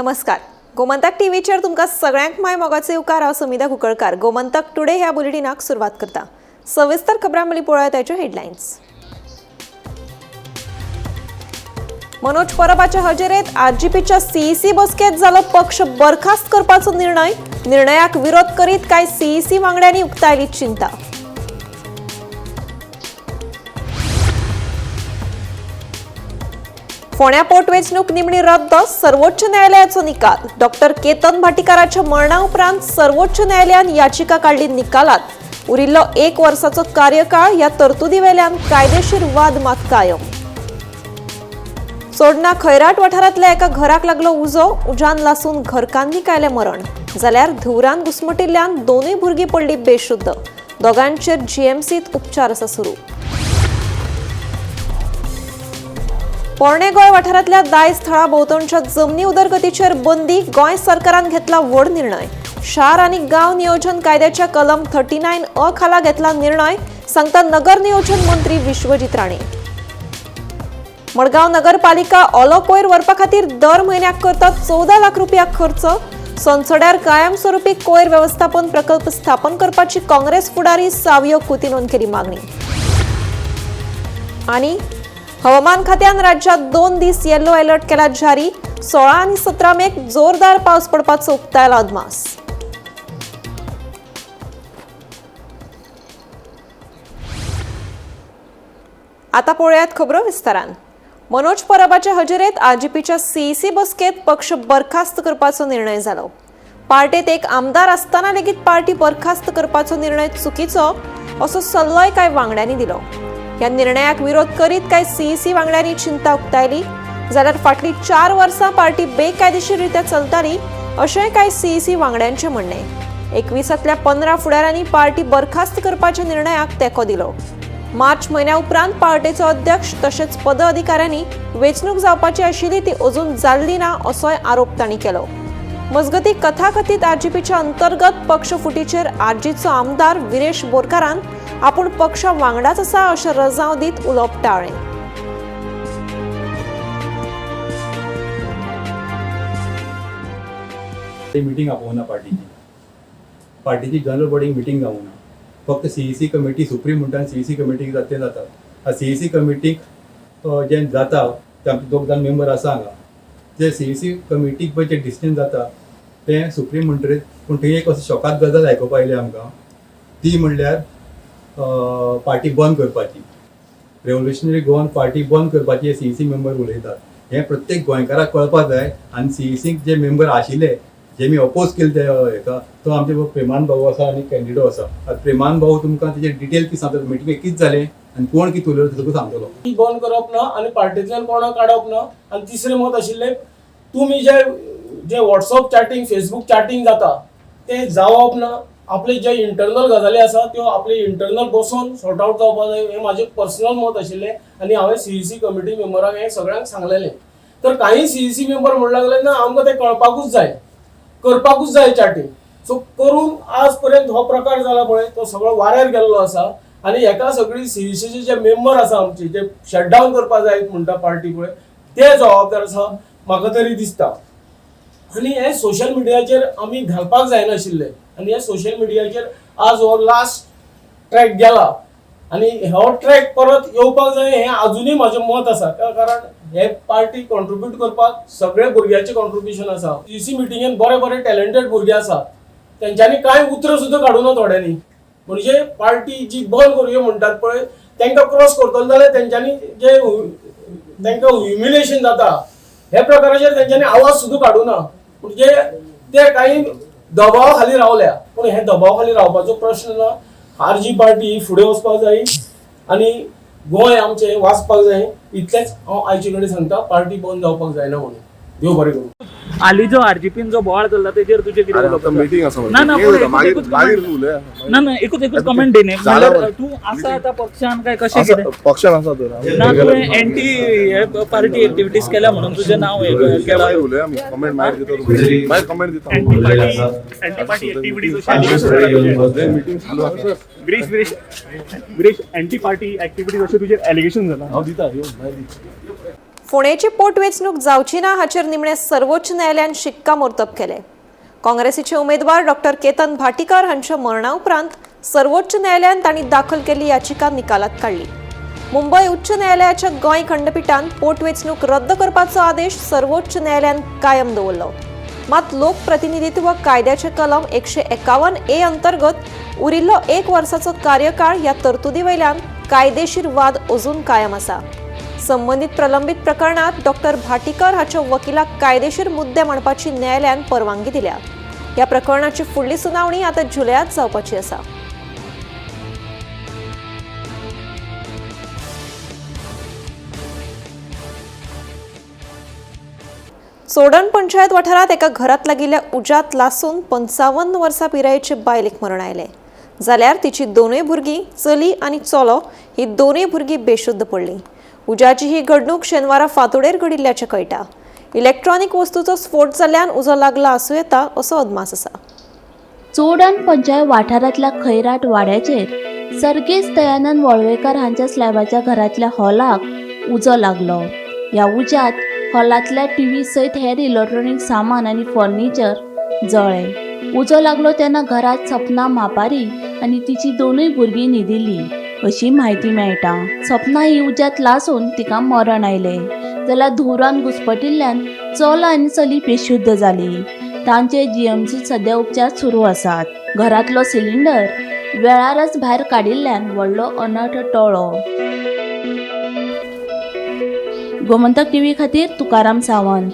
नमस्कार, गोमंतक टीव्हीचेर तुमकां सगळ्यांक my मोगाचे उपकार. हांव समिधा कुंकळकार. गोमंतक टुडे ह्या बुलेटिनाक सुरवात करता. सविस्तर खबरां मदीं पळोवया ताच्यो हेडलायन्स. मनोज परबाच्या हजेरेत आरजीपीच्या सीईसी बसकेत जालो पक्ष बरखास्त करपाचो निर्णय. निर्णयाक विरोध करीत कांय सीईसी वांगड्यांनी उक्तायली चिंता. फोंड्या पोटवेंचणूक निमणी रद्द, सर्वोच्च न्यायालयाचो निकाल. डॉक्टर केतन भाटीकाराच्या मरणा उपरांत सर्वोच्च न्यायालयान याचिका काडली निकालात. उरिल्लो एक वर्साचो कार्यकाळ ह्या तरतुदी वेल्यान कायदेशीर वाद मात कायम. चोडणा खैराट वाठारांतल्या एका घराक लागलो उजो. उज्यान लासून घरकान्नीक आयलें मरण, जाल्यार धुंवरान घुस्मटिल्ल्यान दोनूय भुरगीं पडली बेशुद्ध. दोगांचेर जीएमसीत उपचार आसा सुरू. पोरणे गोंय वाठारांतल्या दायज थळा भोंवतणच्या जमनी उदरगतीचेर बंदी. गोंय सरकारान घेतला व्हड निर्णय. शार आनी गांव नियोजन कायद्याच्या कलम 39 अ खाला घेतला निर्णय, सांगता नगर नियोजन मंत्री विश्वजीत राणे. मडगांव नगरपालिका ओलो कोयर व्हरपा खातीर दर म्हयन्याक करता 14 लाख रुपया खर्च. सोनसड्यार कायमस्वरूपी कोयर वेवस्थापन प्रकल्प स्थापन करपाची काँग्रेस फुडारी सावियो कुतिनोन केली मागणी. आनी हवामान खात्यान राज्यात 2 दीस येलो अलर्ट केला जारी. 16 आनी 17 मेक जोरदार पावस पडपाचो उक्तायला अदमास. आता पळोवयात खबरो विस्तारान. मनोज परबाच्या हजेरेत आरजीपीच्या सीईसी बसकेत पक्ष बरखास्त करपाचो निर्णय जालो. पार्टेत एक आमदार आसतना लेगीत पार्टी बरखास्त करपाचो निर्णय चुकीचो असो सल्लोय कांय वांगड्यांनी दिलो. ह्या निर्णयाक विरोध करीत कांय सीईसी वांगड्यांनी चिंता उक्तायली. जाल्यार फाटलीं 4 वर्सां पार्टी बेकायदेशीर रित्या चलताली अशेंय कांय सीईसी वांगड्यांचें म्हणणें. 21तल्या 15 फुडाऱ्यांनी पार्टी बरखास्त करपाच्या निर्णयाक तेंको दिलो. मार्च म्हयन्या उपरांत पार्टेचो अध्यक्ष तशेंच पदाधिकाऱ्यांनी वेंचणूक जावपाची आशिल्ली ती अजून जाल्ली ना असोय आरोप तांणी केलो. मजगतीं कथाकथीत आरजीपीच्या अंतर्गत पक्ष फुटीचेर आरजीचो आमदार विरेश बोरकारान आपूण पक्षा वांगडाच आसा अशें रजांव दीत उलोवप टाळ्ळें. मिटींग आपोवना, पार्टीची जनरल बॉडी मिटींग जावना. फक्त सीईसी कमिटी सुप्रीम म्हणटा, सीईसी कमिटीक जाता तें जाता. सीईसी कमिटीक जें जाता ते आमचे 2 जाण मेंबर आसा हांगा. जे सीईसी कमिटीक पळय जें डिसिजन जाता तें सुप्रीम म्हणटरीच, पूण थंय एक असो शॉकात गजाल आयकुपा आयली आमकां, ती म्हणल्यार पार्टी बंद करपाची. रेव्होल्युशनरी गोवन पार्टी बंद करपाची हे सीईसी मेंबर उलयतात. हें प्रत्येक गोंयकाराक कळपाक जाय. आनी सीईसीक जे मेंबर आशिल्ले जे मी अपोज केले ते हेका, तो आमचे प्रेमान भाऊ आसा आनी कॅन्डिडो आसा. आतां प्रेमान भाऊ तुमकां तेजे डिटेल कितें सांगतलो, मिटिंगेक कितें जालें आनी कोण कितें उलयलो तें तुका सांगतलो. बंद करप ना आनी पार्टींतल्यान कोणाक काडप ना. आनी तिसरें मत आशिल्लें तुमी जे जे वॉट्सअप चॅटींग, फेसबूक चॅटींग जाता तें जावप ना. आपले जे इंटरनल गजाली आसा त्यो आपले इंटरनल बसोन सॉर्ट आवट जावपाक जाय, हें म्हाजें पर्सनल मत आशिल्लें. आनी हांवें सीईसी कमिटी मेंबरांक हें सगळ्यांक सांगलेलें. तर कांय सीईसी मेंबर म्हणूंक लागले ना आमकां तें कळपाकूच जाय, करपाकूच जाय चॅटींग. सो करून आज पर्यंत हो प्रकार जाला पळय तो सगळो वाऱ्यार गेल्लो आसा. आनी हेका सगळी सीईसीचे जे मेंबर आसा आमचे जे शटडावन करपाक जाय म्हणटा पार्टी पळय ते जबाबदार आसा म्हाका तरी दिसता. आनी हे सोशल मिडियाचेर आमी घालपाक जायनाशिल्ले. आनी हे सोशल मिडियाचेर आज हो लास्ट ट्रॅक गेला आनी हो ट्रॅक परत येवपाक जाय हें आजुनूय म्हाजें मत आसा. कारण हे पार्टी कॉन्ट्रिब्यूट करपाक सगळे भुरग्यांचें कॉन्ट्रिब्युशन आसा. सीईसी मिटिंगेन बरे बरे टॅलंटेड भुरगे आसा, तेंच्यांनी कांय उतरां सुद्दां काडूना थोड्यांनी. म्हणजे पार्टी जी बंद करुया म्हणटात पळय तेंकां क्रॉस करतलो जाल्यार तेंच्यांनी जे तेंकां ह्युमिलेशन जाता हे प्रकाराचेर तेंच्यांनी आवाज सुद्दां काडूना. म्हणजे ते कांय दबावा खाली रावल्या. पूण हे दबावा खाली रावपाचो प्रश्न ना. आरजी पार्टी फुडें वचपाक जाय आनी गोंय आमचें वाचपाक जाय, इतलेंच हांव आयचे कडेन सांगता. पार्टी बंद जावपाक जायना म्हणून. देव बरें करूं. हालीं जो आरजीपीन जो बोवाळ चल्ला तेजेर तुजें कितें उलोवप? मिटींग आसा. ना ना, ना ना, एकूच एकूच कमेंट दी न्ही. म्हणल्यार तूं आसा आतां पक्षान काय कशें कितें? पक्षान आसा तर ना, तुवें एंटी पार्टी एक्टिविटीज केल्या म्हणून तुजें नांव हें केलां. उलया आमी, कमेंट मागीर दिता, मागीर कमेंट दिता. एंटी पार्टी एक्टिविटीज मिटींग चालू आसा. Viresh Viresh Viresh anti party activities अशें तुजेर एलिगेशन जाला. हांव दिता, यो मागीर दिता. फोंडेची पोटवेंचणूक जावची ना हाचेर निमणे सर्वोच्च न्यायालयान शिक्कामोर्तब केलें. काँग्रेसीचे उमेदवार डॉक्टर केतन भाटीकर हांच्या मरणा उपरांत सर्वोच्च न्यायालयान तांणी दाखल केल्ली याचिका निकालात काडली. मुंबय उच्च न्यायालयाच्या गोंय खंडपिठान पोटवेंचणूक रद्द करपाचो आदेश सर्वोच्च न्यायालयान कायम दवरलो. मात लोकप्रतिनिधित्व कायद्याचे कलम 151A अंतर्गत उरिल्लो 1 वर्साचो कार्यकाळ ह्या तरतुदी वयल्यान कायदेशीर वाद अजून कायम आसा. संबंधित प्रलंबित प्रकरणात डॉक्टर भाटीकर हाच्या वकिलाक कायदेशीर मुद्दे मांडपाची न्यायालयान परवानगी दिल्या. ह्या प्रकरणाची फुडली सुनावणी आता जुलयात जावपाची आसा. चोडण पंचायत वाठारात एका घरात लागिल्ल्या उज्यात लासून 55 वर्सां पिरायेचे बायलेक मरण आयलें. जाल्यार तिची दोनूय भुरगीं चली आनी चलो ही दोनूय भुरगीं बेशुद्ध पडलीं. उज्याची ही घडणूक शेनवारा फांतोडेर घडिल्ल्याचें कळटा. इलेक्ट्रॉनिक वस्तूचो स्फोट जाल्ल्यान उजो लागला आसूं येता असो अदमास आसा. चोडण पंचायत वाठारांतल्या खैराट वाड्याचेर सर्गेस्त दयानंद वळवेकर हांच्या स्लॅबाच्या घरांतल्या हॉलाक उजो लागलो. ह्या उज्यांत हॉलांतल्या टीव्ही सयत हेर इलेक्ट्रॉनीक सामान आनी फर्निचर जळ्ळें. उजो लागलो तेन्ना घरांत सपना मापारी आनी तिची दोनूय भुरगीं न्हिदिल्लीं अशी म्हायती मेळटा. सपना ही उज्यांत लासून तिका मरण आयलें, जाल्यार धुंवरान घुस्पटिल्ल्यान चलो आनी चली बेशुद्ध जाली. तांचे जीएमसीत सद्या उपचार सुरू आसात. घरांतलो सिलिंडर वेळारच भायर काडिल्ल्यान व्हडलो अनर्थ टळ्ळो. गोमंतक टीव्ही खातीर तुकाराम सावंत.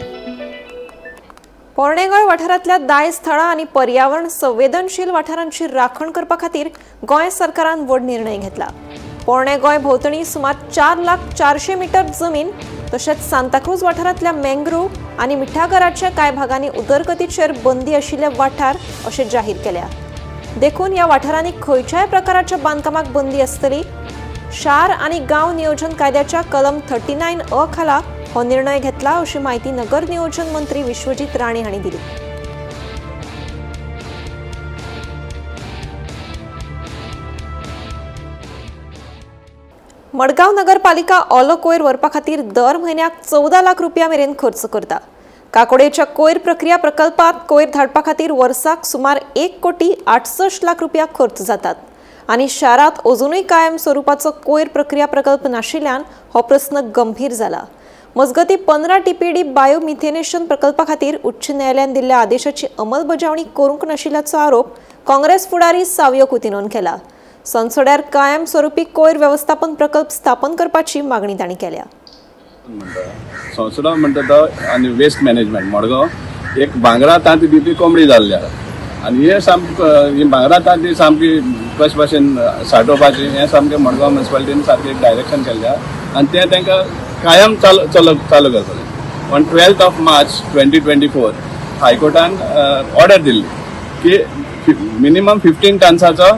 पोरणे गोंय वाठारांतल्या दायज थळां आनी पर्यावरण संवेदनशील वाठारांची राखण करपा खातीर गोंय सरकारान व्हड निर्णय घेतला. पोरणे गोंय भोंवतणी सुमार 4,00,400 मीटर जमीन तशेंच सांताक्रूज वाठारांतल्या मँग्रोव आनी मिठागराच्या कांय भागांनी उदरगतीचेर बंदी आशिल्ले वाठार अशें जाहीर केल्या. देखून ह्या वाठारांनी खंयच्याय प्रकाराच्या बांदकामाक बंदी आसतली. शार आनी गांव नियोजन कायद्याच्या कलम 39A खाला हो निर्णय घेतला अशी माहिती नगर नियोजन मंत्री विश्वजीत राणे हांणी दिली. मडगांव नगरपालिका ओलो कोयर व्हरपा खातीर दर म्हयन्याक 14 लाख रुपया मेरेन खर्च करता. काकोडेच्या कोयर प्रक्रिया प्रकल्पात कोयर धाडपा खातीर वर्साक सुमार 1,68,00,000 रुपया खर्च जातात आनी शारांत अजुनूय कायम स्वरुपाचो कोयर प्रक्रिया प्रकल्प नाशिल्ल्यान हो प्रस्न गंभीर जाला. मजगतीं 15 TPD बायोमिथेनेशन प्रकल्पा खातीर उच्च न्यायालयान दिल्ल्या आदेशाची अंमलबजावणी करूंक नाशिल्ल्याचो आरोप काँग्रेस फुडारी सावियो कुतिनोन केला. संसोड्यार कायम स्वरुपी कोयर व्यवस्थापन प्रकल्प स्थापन करपाची मागणी तांणी केल्या. संसोडा म्हणटा तो आनी वेस्ट मॅनेजमेंट मडगांव एक भांगरा तांती दिवपी कोंबडी जाल्ली आसा आनी हे सामकें ही भांगरा तांती सामकी कशे भाशेन साठोवपाची हें सामकें मडगांव म्युनिसिपालिटीन सारकें एक डायरेक्शन केल्लें आसा आनी तें तांकां कायम चालू चालू करतलें. ऑन 12 मार्च 2024 हायकोर्टान ऑर्डर दिल्ली की मिनिमम 15 टन्साचो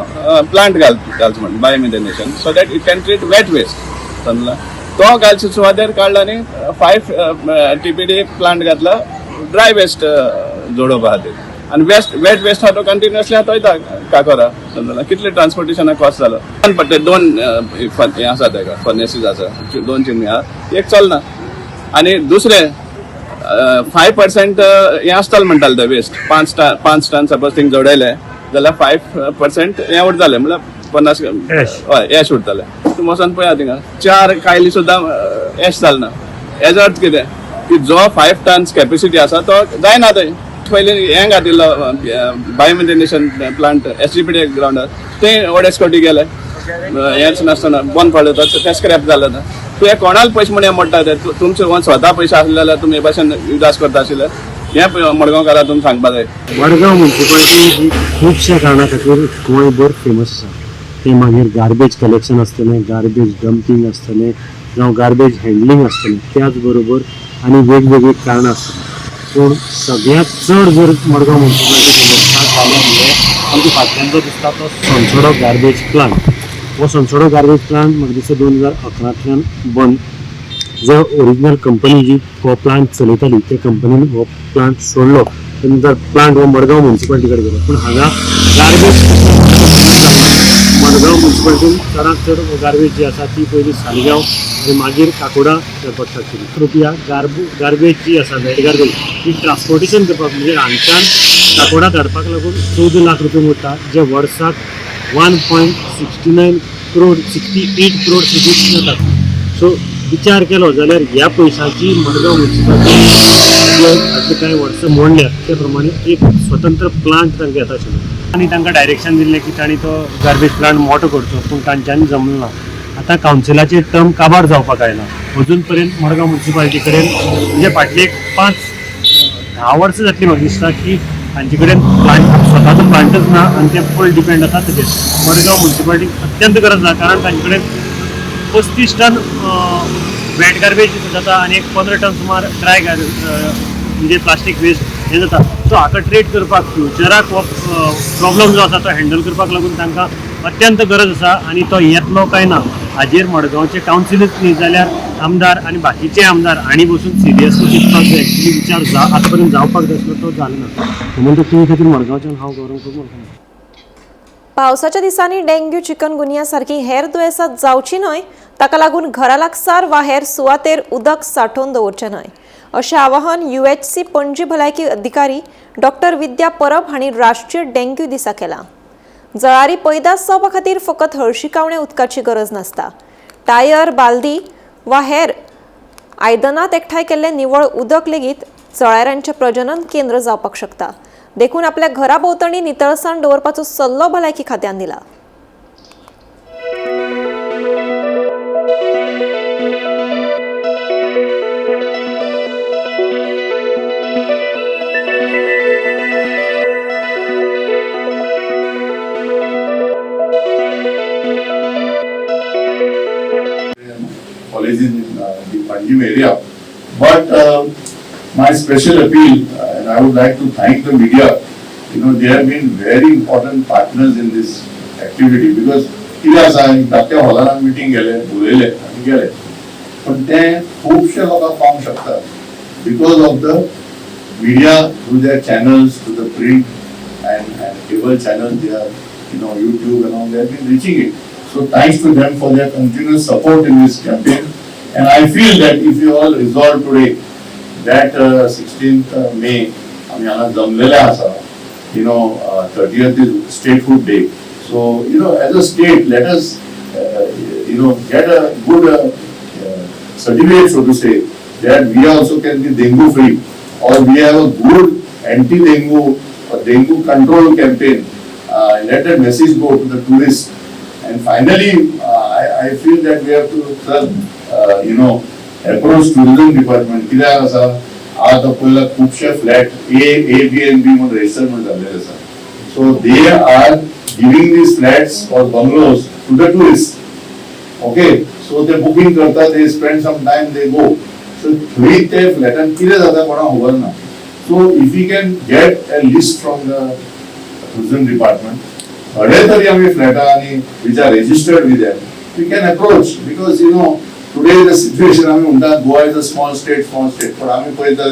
प्लांट घालचो म्हण biomethanation so that it can treat wet waste. समजला तो घालचे सुवातेर काडलो आनी 5 TPD plant घातला ड्राय वेस्ट जोडोवपा खातीर आनी वेट वेस्ट आहा तो कंटिन्युअसली आतां वयता काकोरा. समजला कितले ट्रान्सपोर्टेशना कॉस्ट जालो पडटे. दोन हें आसा ताका फर्नेसीस आसा, 2 चिमणी आहा, एक चलना आनी दुसरें 5% हें आसतालें म्हणटालें ते वेस्ट 5 टन सपोज थिंग जोडयले जाल्यार 5% हें उरतालें म्हणल्यार 50 हय एश उरतालें. तूं वचोन पळया थिंगा 4 कायली सुद्दां एश जालें ना. हेजो अर्थ कितें की जो 5 टन्स कॅपेसिटी आसा तो जायना थंय. पयलीं हें घातिल्लो बायोमिथेनेशन प्लांट SGPD ग्रावंडार ते अडेच कोटी गेले, हेंच नासतना बंद पडलो तो तें स्क्रॅप जालें ना. तुवें कोणाक पयशे म्हण हें मोडटा ते तुमचे कोण स्वता पयशे आसले जाल्यार तुमी हे भाशेन उदास करता आशिल्ले हें मडगांवकारां तुमी सांगपा जाय. मडगांव म्युनिसिपालिटी ही खुबश्या कारणां खातीर गोंयभर फेमस आसा. ते मागीर गार्बेज कलेक्शन आसतलें, गार्बेज डंपींग आसतलें जावं गार्बेज हँडलिंग आसतलें, त्याच बरोबर आनी वेगवेगळीं कारणां आसतलीं. पूण सगळ्यांत चड जर मडगांव म्युनिसिपालिटी फेमस जालें म्हणल्यार आमच्या फाटल्यान जो दिसता तो सोनसोडो गार्बेज प्लांट. हो सोनसोडो गार्बेज प्लांट म्हाका दिसता 2011 बंद. जो ओरिजिनल कंपनी जी हो प्लांट चलयताली ते कंपनीन हो प्लांट सोडलो. नंतर प्लांट हो मडगांव म्युनिसिपालिटी कडेन गेलो. पूण हांगा गार्बेज मडगांव म्युनिसिपालिटी म्युन्सिपालिटीन चडांत चड गार्बेज जी आसा ती पयली सालिगांव आनी मागीर काकोडा व्हरपाक स्टार्ट केली. रुपया गार्बेज जी आसा वेट गार्बेज ही ट्रान्सपोर्टेशन करपाक म्हणजे हांगच्यान काकोडा धाडपाक लागून 14 लाख रुपया उरता, जे वर्साक 1.69 crore 68 crore rupees जातात. सो विचार केलो जाल्यार ह्या पयशांची मडगांव म्युन्सिपालिटी फाटलीं कांय वर्सां मोडल्यात ते प्रमाणे एक स्वतंत्र प्लांट तांकां येता आशिल्लो आनी तांकां डायरेक्शन दिल्लें की तांणी तो गार्बेज प्लांट मोठो करचो, पूण तांच्यांनी जमलो ना. आतां कावन्सिलाचेर टर्म काबार जावपाक आयला. अजून पर्यंत मडगांव म्युन्सिपालिटी कडेन म्हणजे फाटली एक 5-10 वर्सां जातली म्हाका दिसता की तांचे कडेन प्लांट स्वताचो प्लांटच ना आनी ते फूल डिपेंड आसा ताचेर. मडगांव म्युन्सिपालिटीक अत्यंत गरज ना, कारण तांचे कडेन 35 टन वेट गार्बेज जाता आनी एक 15 टन सुमार ड्राय म्हणजे प्लास्टीक वेस्ट हें जाता. सो हाका ट्रीट करपाक फ्युचराक हो प्रॉब्लम जो आसा तो हँडल करपाक लागून तांकां अत्यंत गरज आसा आनी तो येतलो काय ना हाजेर मडगांवचे कावन्सिलूच न्ही जाल्यार आमदार आनी बाकीचे आमदार हांणी बसून सिरियसली चिंतपाक जाय. एक्चुली विचार आतां पर्यंत जावपाक जाय आसलो तो जालो ना. म्हणून ते खातीर मडगांवच्यान हांव गौरव खूब. पावसाच्या दिसांनी डेंग्यू, चिकनगुनिया सारकी हेर दुयेंसां जावची न्हय ताका लागून घरा लागसार वा हेर सुवातेर उदक सांठोवन दवरचें न्हय अशें आवाहन UHC Panaji भलायकी अधिकारी डॉक्टर विद्या परब हांणी राष्ट्रीय डेंग्यू दिसा केलां. जळारी पैदास जावपा खातीर फकत हळशिकावण्या उदकाची गरज नासता. टायर, बालदी वा हेर आयदनांत एकठांय केल्लें निवळ उदक लेगीत जळारांचें प्रजनन केंद्र जावपाक शकता. देखून आपल्या घरा भोंवतणी नितळसाण दवरपाचो सल्लो भलायकी खात्यान दिला. Colleges in the Panjim area, but my special appeal, and I would like to thank the media. You know, they have been very important partners in this activity because कितें आसा, धाकट्या हॉलान मिटींग गेले, उलयले आनी गेले, पण ते खुबशे लोकांक पावंक शकता because of the media through their channels, through the print and cable channels, they are, you know, YouTube and all, they have been reaching it. So thanks to them for their continuous support in this campaign. And I feel that if you all resolve today that 16th May, आमी हांगा जमलेले आसा, you know, 30th is Statehood Day. So, you know, as a state, let us, you know, get a good certificate, so to say, that we also can be dengue free, or we have a good anti-dengue or dengue control campaign. Let that message go to the tourists. And finally, I feel that we have to, you know, approach tourism department. कित्याक आसा, आतां पयला खुबशे flat A B and B म्हूण register म्हूण जाल्ले आसा. So they are giving these flats or bungalows to the tourist. Okay, so ते बुकींग करता, they spend some time, they go. So थंय ते फ्लॅटान कितें जाता कोणाक खबर ना. So if you can get a list from the tourism department, थोडे तरी आमी फ्लॅटां आनी which are registered with them, we can approach because you know today the situation आमी म्हणटा Goa is a small state, small state, पण आमी पळयता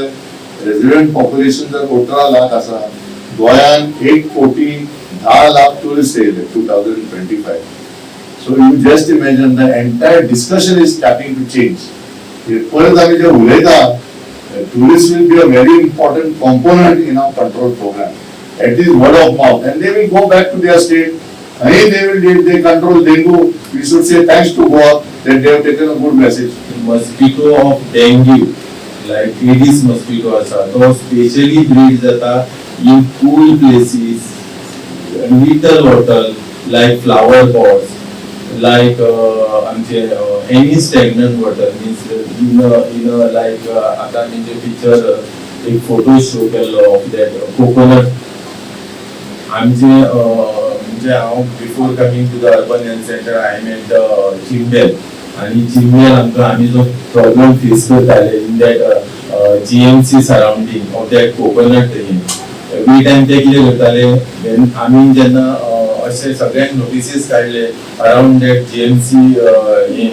resident population जर 18 लाख आसा, गोंयान 1 कोटी 10 लाख टुरिस्ट येयले 2025. So you just imagine the entire discussion is starting to change. परत आमी जे उलयता, tourist will be a very important component in our control program. At least word of mouth, and they will go back to their state. Again, they will they control dengue. We should say thanks to Goa that they have taken a good message. Mosquito of dengue, like Aedes mosquito आसा, तो specially breed जाता in cool places, little water like flower pots, like आमचे any stagnant water, means in like आतां आमी जे picture एक photo show केल्लो of that coconut. आमचे म्हणजे हांव before coming to the urban health center I am at the Chimbel आनी चिंबेल आमकां आमी जो प्रॉब्लम फेस करताले in that GMC surrounding of that coconut हें, एवरी टायम ते कितें करताले, then आमी जेन्ना अशे सगळ्यांक नोटिसीस काडले अरावंड that GMC हें,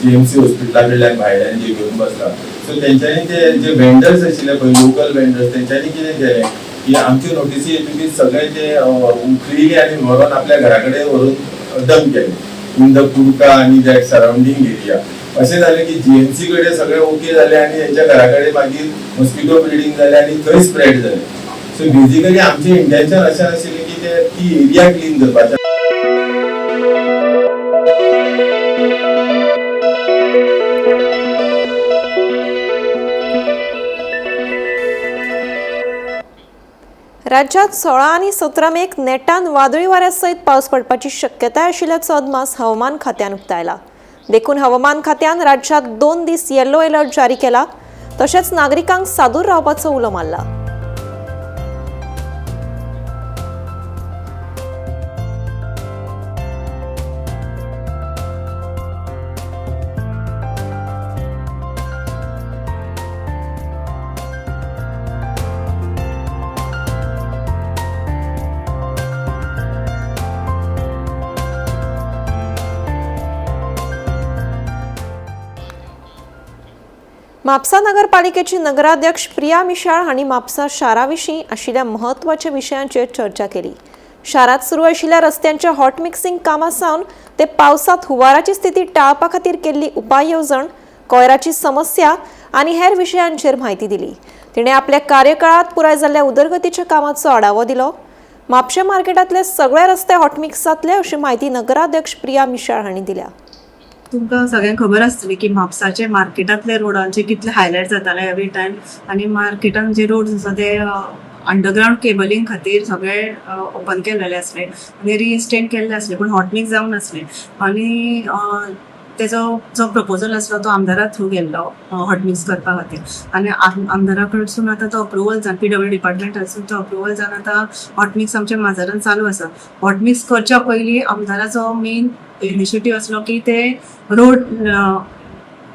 जीएमसी हॉस्पिटला कडल्यान भायल्यान जे घेवन बसला, सो तेंच्यांनी ते जे वेंडर्स आशिल्ले पळय, लोकल वेंडर्स, तेंच्यांनी कितें केलें, की आमच्यो नोटीसी येतकीर सगळे ते उखलिले आनी व्हरोन आपल्या घरा कडेन व्हरून डंप केले इन the कुडका आनी that surrounding area. अशें जालें की जीएमसी कडेन सगळें ओके जालें आनी हेंच्या घरा कडेन मागीर मॉस्किटो ब्रिडींग जालें आनी थंय स्प्रेड जालें. सो बेजिकली आमचें इंटेन्शन अशें आशिल्लें की ते ती एरिया क्लीन करपाचें. राज्यात 16 आनी 17 मेक नेटान वादळी वाऱ्या सयत पावस पडपाची शक्यताय आशिल्ल्याचो अदमास हवामान खात्यान उक्तायला. देखून हवामान खात्यान राज्यात 2 दीस येलो अलर्ट जारी केला. तशेंच नागरिकांक सादूर रावपाचो उलो मारला. म्हापसा नगरपालिकेची नगराध्यक्ष प्रिया मिशाळ हांणी म्हापसा शारा विशीं आशिल्ल्या म्हत्वाच्या विशयांचेर चर्चा केली. शारांत सुरू आशिल्ल्या रस्त्यांच्या हॉट मिक्सिंग कामां सावन ते पावसांत हुवाराची स्थिती टाळपा खातीर केल्ली उपाय येवजण, कोयराची समस्या आनी हेर विशयांचेर म्हायती दिली. तिणें आपल्या कार्यकाळांत पुराय जाल्ल्या उदरगतीच्या कामाचो आढावो दिलो. म्हापशें मार्केटांतले सगळे रस्ते हॉटमिक्स जातले अशी म्हायती नगराध्यक्ष प्रिया मिशाळ हांणी दिल्या. तुमकां सगळ्यांक खबर आसतली की म्हापसाचे मार्केटांतले रोडांचे कितले हायलायट जाताले एवरी टायम आनी मार्केटान जे रोड्स आसा ते अंडरग्रावंड केबलिंग खातीर सगळे ओपन केलेले आसले आनी रिइन्स्टेट केल्ले आसले, पूण हॉटमिक्स जावंक नासले. आनी तेजो जो प्रपोजल आसलो तो आमदारा थ्रू गेल्लो हॉटमिक्स करपा खातीर आनी आमदारा कडसून आतां तो अप्रुवल जावन पीडब्ल्यू डिपार्टमेंटासून तो अप्रुवल जावन आतां हॉटमिक्स आमच्या माजारान चालू आसा. हॉटमिक्स करच्या पयलीं आमदाराचो मेन इनिशिएटीव आसलो की ते रोड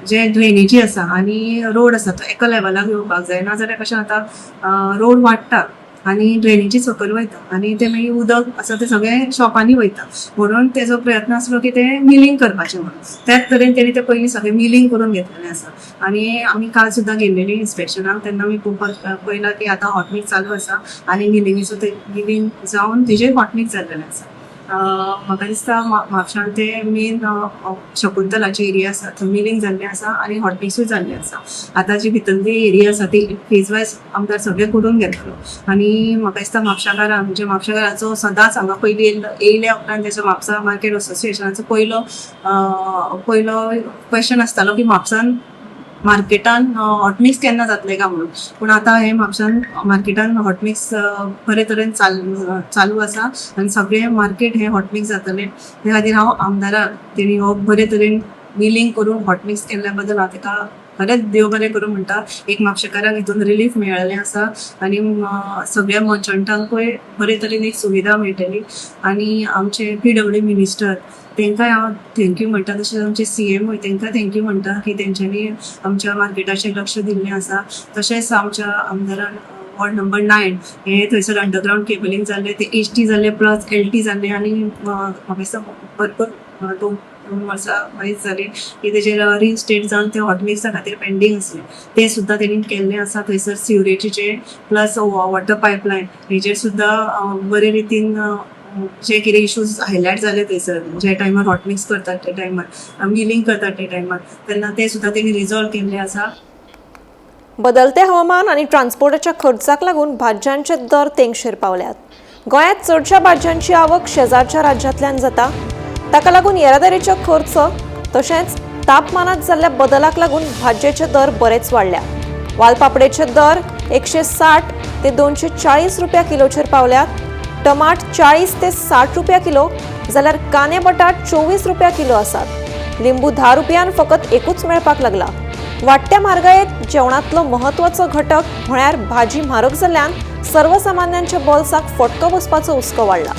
जे ड्रेनेजी आसा आनी रोड आसा तो एका लेवलाक येवपाक जाय, नाजाल्यार कशें जाता रोड वाडटा आनी ड्रेनेजी सकयल वयता आनी ते मागीर उदक आसा तें सगळें शॉपांनी वयता. म्हणून तेजो प्रयत्न आसलो की ते मिलिंग करपाचें म्हणून त्याच तरेन तेणी ते पयलीं सगळें मिलिंग करून घेतलेलें आसा. आनी आमी काल सुद्दां गेल्लेली इन्स्पेक्शनाक तेन्ना आमी पळोवपाक पळयलां की आतां हॉटमिक्स चालू आसा आनी मिलिंगेचो ते मिलिंग जावन तेजेर हॉटमिक्स जाल्लेलें आसा. म्हाका दिसता म्हापशान ते मेन शकुंतलाची एरिया आसा थंय मिलिंग जाल्लें आसा आनी हॉटमिक्सूय जाल्लें आसा. आतां जी भितरली एरिया आसा ती फेज वायज आमदार सगळें करून घेतलो आनी म्हाका दिसता म्हापशाकारांक म्हणजे म्हापशाकाराचो सदांच हांगा पयलीं येयल्या उपरांत तेजो म्हापसा मार्केट असोसिएशनाचो पयलो पयलो क्वेश्चन आसतालो की म्हापसान मार्केटान हॉटमिक्स केन्ना जातलें काय म्हणून, पूण आतां हें म्हापशान मार्केटान हॉटमिक्स बरे तरेन चालू आसा आनी सगळें मार्केट हें हॉटमिक्स जातलें. ते खातीर हांव आमदाराक तेणी हो बरे तरेन मिलिंग करून हॉटमिक्स केल्ल्या बद्दल हांव ताका खरेंच देव बरें करूं म्हणटा. एक म्हापशेकारांक हितून रिलीफ मेळ्ळेलें आसा आनी सगळ्या मर्चंटांकूय बरे तरेन एक सुविधा मेळटली. आनी आमचे पीडब्ल्यू मिनिस्टर तांकांय हांव thank you म्हणटा, तशेंच आमचे सीएमूय तांकां thank you म्हणटा की तेंच्यांनी आमच्या मार्केटाचेर लक्ष दिल्लें आसा. तशेंच आमच्या आमदारान वॉर्ड नंबर 9 हे थंयसर अंडरग्रावंड केबलिंग जाल्लें ते एच टी जाल्लें प्लस एल टी जाल्लें आनी म्हाका दिसता भरपूर 2 वर्सां वयच जालीं की तेजेर रिइन्स्टेट जावन ते हॉटमिक्सा खातीर पेंडींग आसलें तें सुद्दां तेणी केल्लें आसा. थंयसर सिवरेजीचे प्लस वॉटर पायपलायन हेजेर सुद्दां बरे रितीन जे कितें इशूज हायलायट जाले थंयसर जे टायमार हॉटमिक्स करतात ते टायमार मिलिंग करतात ते टायमार तेन्ना ते सुद्दां तेणी रिजॉल्व केल्ले आसा. बदलते हवामान आनी ट्रान्सपोर्टाच्या खर्चाक लागून भाजयांचे दर तेंगशेर पावल्यात. गोंयांत चडश्या भाजयांची आवक शेजारच्या राज्यांतल्यान जाता. ताका लागून येरादारीचो खर्च तशेंच तापमानात जाल्ल्या बदलाक लागून भाजयेचे दर बरेच वाडल्या. वालपापडेचे दर 160 ते 240 रुपया किलोचेर पावल्यात. टमाट 40 ते 60 रुपया किलो जाल्यार कांदे बटाट 24 रुपया किलो आसात. लिंबू 10 रुपयान फकत एकूच मेळपाक लागला. वाडट्या म्हारगायेत जेवणांतलो म्हत्वाचो घटक म्हळ्यार भाजी म्हारग जाल्ल्यान सर्वसामान्यांच्या बोल्साक फटको बसपाचो हुस्को वाडला.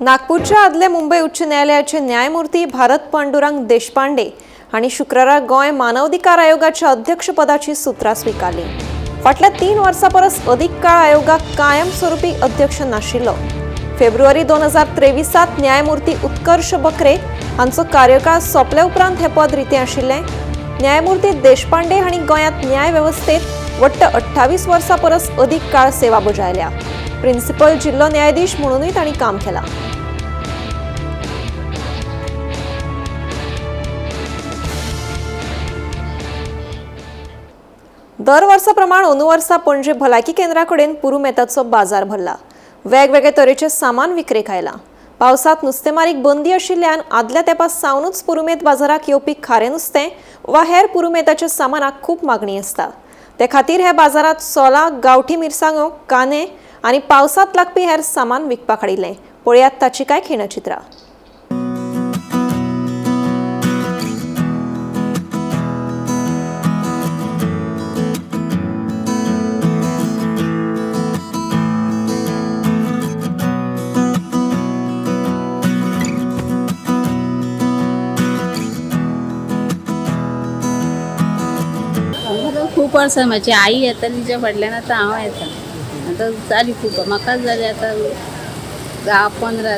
नागपूरच्या आदले मुंबय उच्च न्यायालयाचे न्यायमूर्ती भारत पांडुरंग देशपांडे हांणी शुक्रारा गोंय मानवाधिकार आयोगाच्या अध्यक्षपदाची सुत्रां स्विकारली. फाटल्या 3 वर्सां परस अदीक काळ आयोगाक कायमस्वरूपी अध्यक्ष नाशिल्लो. फेब्रुवारी 2023 न्यायमूर्ती उत्कर्ष बकरे हांचो कार्यकाळ सोंपल्या उपरांत हें पद रितें आशिल्लें. न्यायमूर्ती देशपांडे हांणी गोंयांत न्याय वेवस्थेत वट्ट 28 वर्सां परस अदीक काळ सेवा बजायल्या. प्रिन्सिपल जिल्लो न्यायाधीश म्हणूनय तांणी काम केलां. दर वर्सा प्रमाण अंदू वर्सा पणजे भलायकी केंद्रा कडेन पुरुमेताचो बाजार भरला. वेगवेगळे तरेचे सामान विक्रेक आयलां. पावसांत नुस्तेमारीक बंदी आशिल्ल्यान आदल्या तेंपा सावनूच पुरुमेत बाजाराक येवपी खारें नुस्तें वा हेर पुरुमेताच्या सामानाक खूब मागणी आसता. ते खातीर हे बाजारांत सोलां, गांवठी मिरसांगो, कांदे आनी पावसांत लागपी हेर सामान विकपाक हाडिल्लें. पळयात ताची कांय खिणचित्रां. खूब वर्सां म्हाजी आई येताली तिच्या फाटल्यान आतां हांव येता. आतां जाली खूब, म्हाकाच जाली आतां 10-15.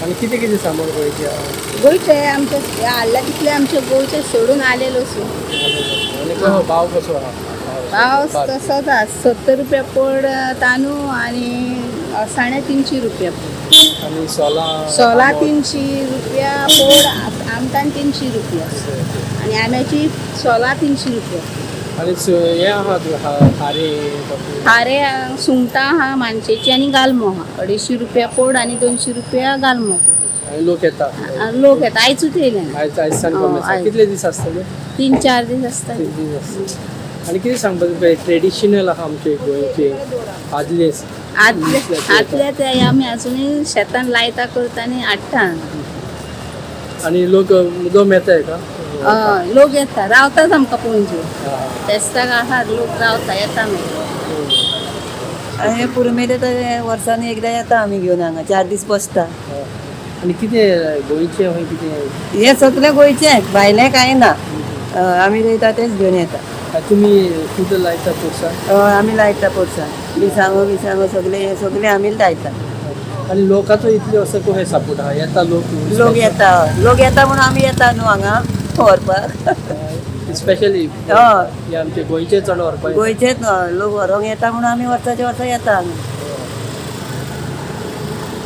आनी कितें कितें सामान गोंयचें? गोंयचें आमचें हाडलां तितलें आमचें गोंयचें सोडून आलेलो सो. भाव कसो आहा? भाव तसोच आहा, 70 रुपया पड तांदूळ आनी असाण्या 300 रुपया पड. आनी सोलां? सोलां 300 रुपया पड, आमटान 300 रुपया आनी आंब्याची सोलां 300 रुपया. आनी हें आहा खारें? खारें सुंगटां आहा मानशेची आनी गालमो आहा 250 रुपया पड आनी 200 रुपया गालमो. आनी लोक येता? लोक येता, आयजूच येयले. आयज कितले दीस आसतले? 3-4 दीस आसतले. 3 दीस आसतले. आनी कितें सांगपा तुका ट्रेडिशनल आहा आमचे गोंयचे आदले? आदले आदले ते आमी आजुनूय शेतान लायता करता आनी हाडटा. आनी लोक मुद्दम येता का? हय, लोक येता, रावताच आमकां पणजे फेस्ताक आहा लोक रावता, येता मागीर. हे पुरुमेत वर्सांनी एकदां येता आमी घेवन हांगा 4 दीस बसता. आनी कितें गोंयचें खंय कितें? हें सगळें गोंयचें, भायलें कांय ना. आमी रोयता तेंच घेवन येता. तुमी कुठं लायता पोरसां? हय, आमी लायता पोरसां, मिरसांगो बिरसांगो सगळें हें सगळें आमी लायता. आनी लोकांचो इतले असो कसो सपोर्ट आहा? येता लोक? लोक येता, लोक येता म्हणून आमी येता न्हू हांगा व्हरपाक. स्पेशली हय, आमचे गोंयचे चड व्हरपाक? गोंयचेच लोक व्हरूंक येता म्हणून आमी वर्साचे वर्सा येता हांगा.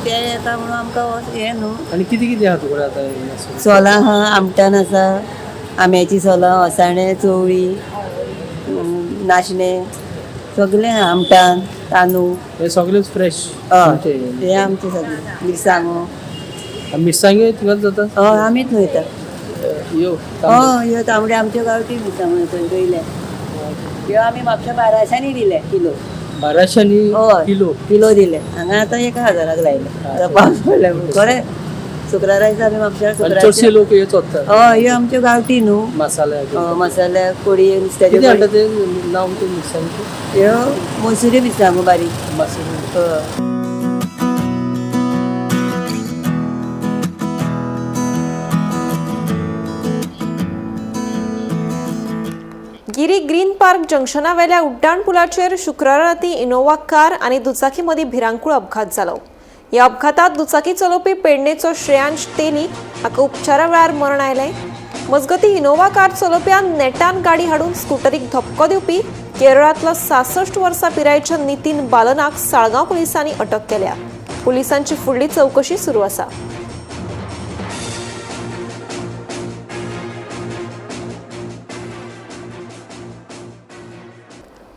ते येता म्हणून आमकां हें न्हू. आनी कितें कितें आहा तुकडे आतां? सोलां आहा, आमटान आसा, आंब्याची सोलां, असाणे, चवळी, नाशणे सगळें आहा, आमटान, तांदूळ. हे सगळेच फ्रेश? हय, हे आमचे सगळे. मिरसांगो. मिरसांगो तुमकां जाता? हय, आमीच वयता. यो? हय, ह्यो तांबडे आमच्यो गांवठी मिरसांगो खंय रोयले. ह्यो आमी म्हापशा 1200 दिले किलो. 1200 किलो? किलो दिले. हांगा आतां 1000 लायले. आतां पावस पडला खरें. शुक्रारा दिसा आमी म्हापशा चडशे लोक हे सोदतात. हय, ह्यो आमच्यो गांवठी न्हू. मसाल्या? मसाल्या, कोडये, नुस्त्याच्यो. कितें हाडटा ते नांव ते मिरसांगेचें? ह्यो मसुरी मिरसांगो बारीक. मसुरी. हय. गिरी ग्रीन पार्क जंक्शनावेल्या उड्डाण पुलाचेर शुक्रारा राती इनोव्हा कार आनी दुचाकी मदीं भिरांकूळ अपघात जालो. ह्या अपघातात दुचाकी चलोवपी पेडणेचो श्रेयांश तेली हाका उपचारा वेळार मरण आयलें. मजगतीं इनोव्हा कार चलोवप्यान नेटान गाडी हाडून स्कुटरीक धपको दिवपी केरळांतलो 66 वर्सां पिरायेच्या नितीन बालनाक साळगांव पुलिसांनी अटक केल्या. पुलिसांची फुडली चवकशी सुरू आसा.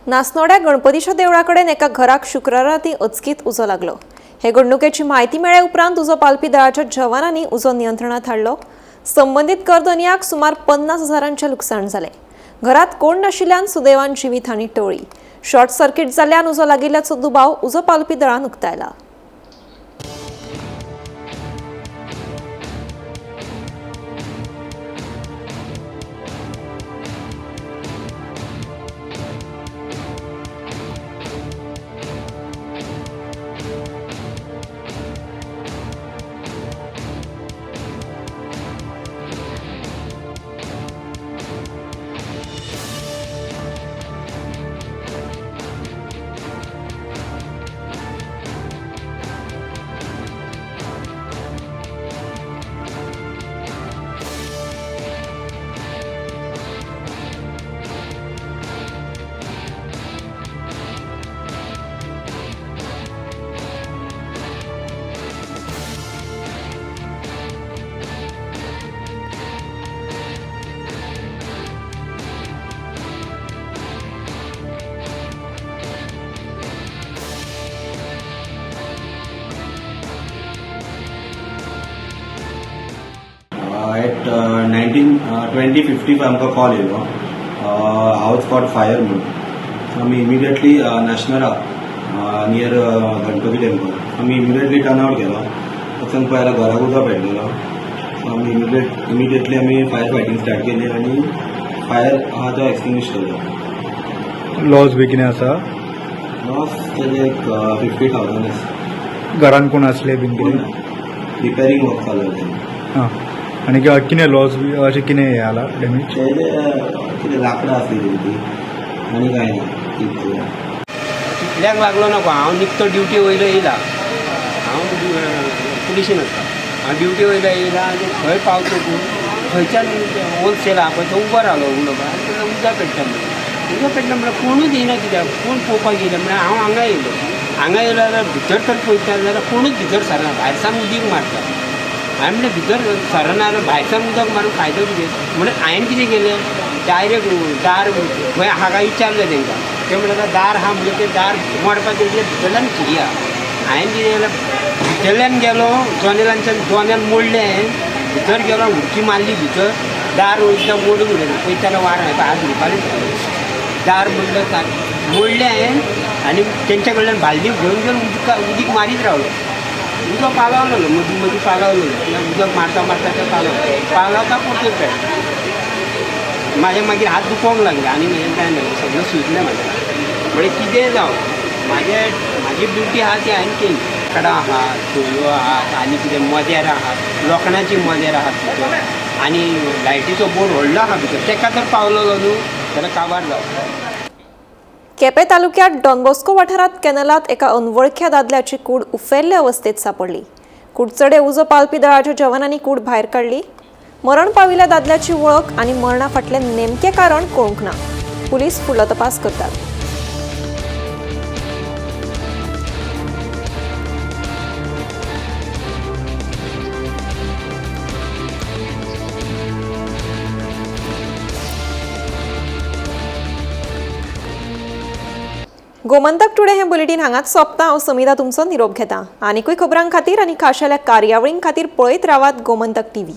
नासनोड्या गणपतीच्या देवळा कडेन एका घराक शुक्रारा रातीं अचकीत उजो लागलो. हे घडणुकेची म्हायती मेळ्ळे उपरांत उजो पालपी दळाच्या जवानांनी उजो नियंत्रणात हाडलो. संबंदीत करधनयाक सुमार 50,000 लुकसाण जालें. घरात कोण नाशिल्ल्यान सुदैवान जिवीत हानी टळ्ळी. शॉर्ट सर्किट जाल्ल्यान उजो लागिल्ल्याचो दुबाव उजो पालपी दळान उक्तायला. 19:20:55 आमकां कॉल येयलो हावज कॉट फायर म्हणून. सो आमी इमिडिएटली नॅशनला नियर गणपती टेम्पल आमी इमिडिएटली टर्न आवट केलो. वचून पळयल्यार घराक उजो पेटलेलो. सो आमी इमिडिएटली आमी फायर फायटींग स्टार्ट केली आनी फायर आहा तो एक्सटिंग्विश केलो. लॉस बी कितें आसा? लॉस तेजे एक 50,000 आसा. घरान कोण आसले बीन कितें? रिपेरींग वर्क चालू आसा. हां, आनी कितें लॉस बी अशें कितें हें जाला डॅमेज? तेजे कितें लांकडां आसली तेजी आनी कांय ना तितलें. कितल्याक लागलो ना हांव निकतो ड्युटी वयलो येयला. हांव पुलिशीन आसता. हांव ड्युटी वयलो येयला आनी खंय पावतो तूं खंयच्यान होलसेल आहा पळय थंय उबो रावलो उलोवपाक आनी तेन्ना उदक पेट्टा म्हणून. उदक पेटलें म्हणल्यार कोणूच येयना कित्याक कोण पळोवपाक येयला म्हणल्यार हांव हांगा येयलो. हांगा येयलो जाल्यार भितर तर पळयता जाल्यार कोणूच भितर सरना, भायरसान उदीक मारता. हांवें म्हणलें भितर सरना जाल्यार भायरसान उदक मारून फायदो कितें म्हणून हांवें कितें केलें डायरेक्ट दार खंय आहा काय विचारलें तांकां. ते म्हणटा दार आहा म्हणजे तें दार मोडपाचें भितरल्यान खिरी आहा. हांवें कितें केलें भितरल्यान गेलो जनेलांच्यान जनेल मोडलें भितर गेलो उडकी मारली भितर दार वयता मोडून उडयलें. पळयताना वार हात धुवपाक दार मोडलो मोडलें हांवें आनी तेंच्या कडल्यान बालदी घेवन घेवन उदीक मारीत रावलो. उदक पालावलेलो मदीं मदीं पालावलेलो उदक मारता मारता तें पालवता पालावता परतून पेट म्हाजे मागीर हात दुखोवंक लागले आनी म्हजें कांय ना सगळें सुजलें म्हाजें. म्हणजे कितेंय जावं म्हाजी ड्युटी आहा ती हांवें केली. लांकडां आहात, सोयो आहात आनी कितें मदेर आहात, लोखणाची मदेर आहात भितर आनी लायटीचो बोर्ड व्हडलो आहा भितर तेका तर पावलोलो न्हू जाल्यार काबार जावं. केपें तालुक्यात डॉन बॉस्को वाठारांत कॅनलांत एका अनवळख्या दादल्याची कूड उफेल्ले अवस्थेत सापडली. कुडचडे उजो पालपी दळाच्या जवानांनी कूड भायर काडली. मरण पाविल्ल्या दादल्याची वळख आनी मरणा फाटलें नेमकें कारण कळूंक ना. पुलीस फुडलो तपास करतात. गोमंतक टुडे हे बुलेटीन हांगाच सोंपता. हांव समिता तुमचो निरोप घेता. आनीकूय खबरां खातीर आनी खाशेल्या कार्यावळीं खातीर पळयत रावात गोमंतक टीव्ही.